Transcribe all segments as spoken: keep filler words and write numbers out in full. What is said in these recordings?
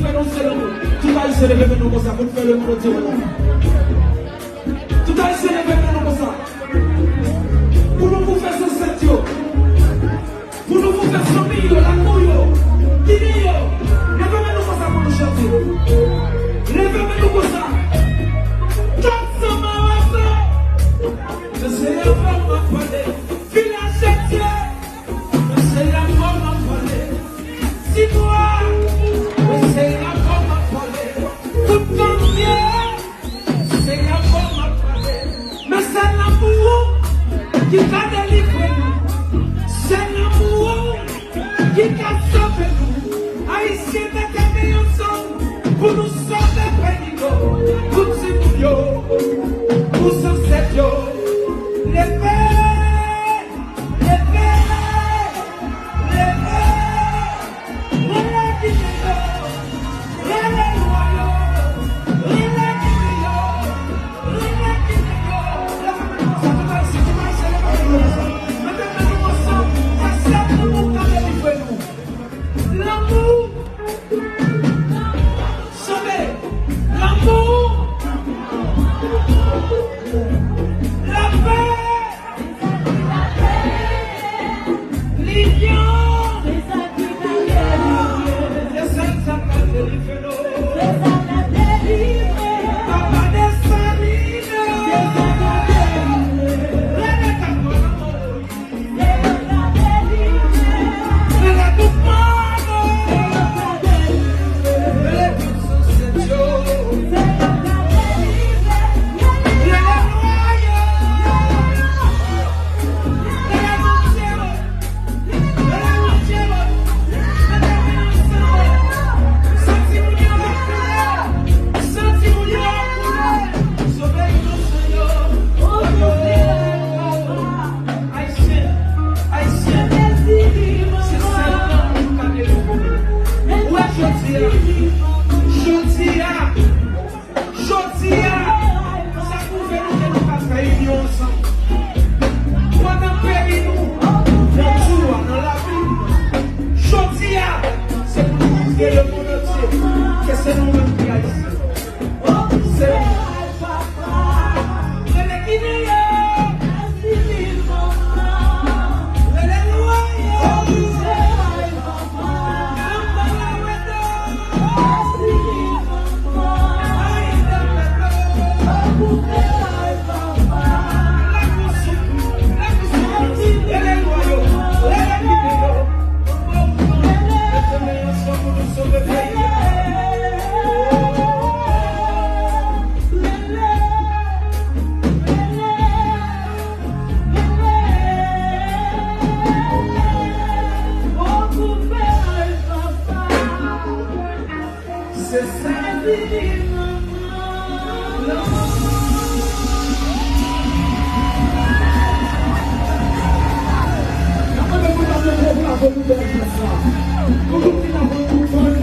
Anonse lanmou. Tout Ayisyen leve men nou konsa pou n fè lemonn antye wè lanmou. Tout Ayisyen leve men nou konsa. Pou nou pou fè zansèt yo. Pou nou pou fè zanmi yo, lakou yo, kine yo. Leve men nou konsa pou nou chante. Leve men nou konsa. Kat san marafe. Se avè w m ap pale. Vilaj de Dye. Se avè w m ap pale. Sitwa. Se avè w m ap pale. Tout tan m ye. Se avè w m ap pale. Men se lanmou ou ki ka delivre nou. Se lanmou ou ki ka sove nou. Ayisyen te kenbe ansanm pou nou sove peyi nou. Pou timoun yo, pou zansèt yo. Leve, leve, leve. Rele kine yo, rele lwa yo, rele kine yo, rele kine yo. Leve men nou ansanm, tout Ayisyen, tout Ayisyen, leve men nou ansanm. Mete men nou ansanm, se sèl lanmou k ka delivre nou. Lanmou. Chante. Lanmou. Lapè. Linyon. Se sèl sa k ka delivre nou. Papa Desalin. Rele Katwa. Ayisyen, Ayisyen, se sèl lanmou k ka delivre nou. Ou wè jodi a, jodi a, jodi a, sa pwouve nou ke nou ka fè inyon ansanm. Pandan peyi nou nan djou a, nan lavi nou, jodi a, se pou nou montre lemonn antye ke se nou menm ki Ayisyen. Se nou. Rele kine yo. Rele lwa yo. Anba laweto. Se sa ki di manman. N ap mande pou n tape yon gwo bravo pou bèl jès la. Nou tout ki t ap wè nou konn,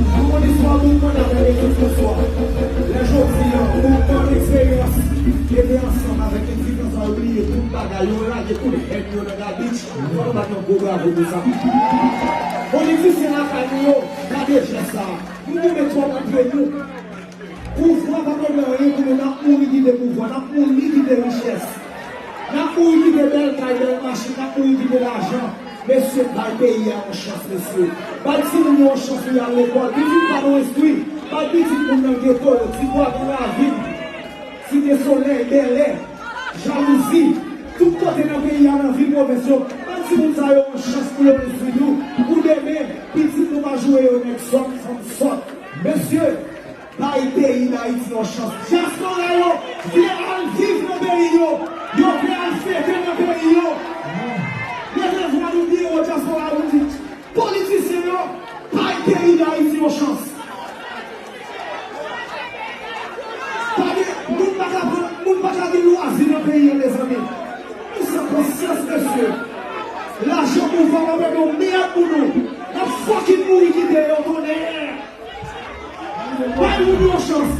nou konn istwa nou konn avèk Ekip Franswa. Lè jodi a, nou konn eksperyans, ede ansanm avèk Ekip Franswa, yo bliye tout bagay, yo lage tout hèn yo nan gabich. Fò nou bat yon gwo bravo pou sa. Politisyen lakay nou yo, gade jès sa. Nou goumen twòp antre nou. Pouvwa pa regle anyen pou nou. N ap mouri kite pouvwa, n ap mouri kite richès. N ap mouri kite bèl kay, bèl machin, n ap mouri kite lajan. Mesye, bay peyi a yon chans, mesye. Bay timoun yo yon chans pou y al lekòl. Pitit pa nou enstwi. Bay pitit moun nan geto yo, Tibwa, Gran Ravin. Site Solèy, Bèlè, Jalouzi, tout kote nan peyi a, nan vil, pwovens yo, ban timoun sa yo yon chans pou yo enstwi tou, pou demen, pitit nou pa joure yo nèg sòt, fanm sòt. Mesye, bay peyi Dayiti yon chans. Dyaspora yo vle al viv nan peyi yo, yo vle al fete nan peyi yo. Leve vwa nou pi wo, dyaspora, nou di, politisyen yo, bay peyi Dayiti yon chans. Pa gen, moun pa ka pran, moun pa ka gen lwazi nan peyi an, mezanmi. Nou san konsyans, mesye. Lajan pouvwa pa mete yon mèd pou nou. N ap fucking mouri kite yo, tonnè. Bay moun yon chans.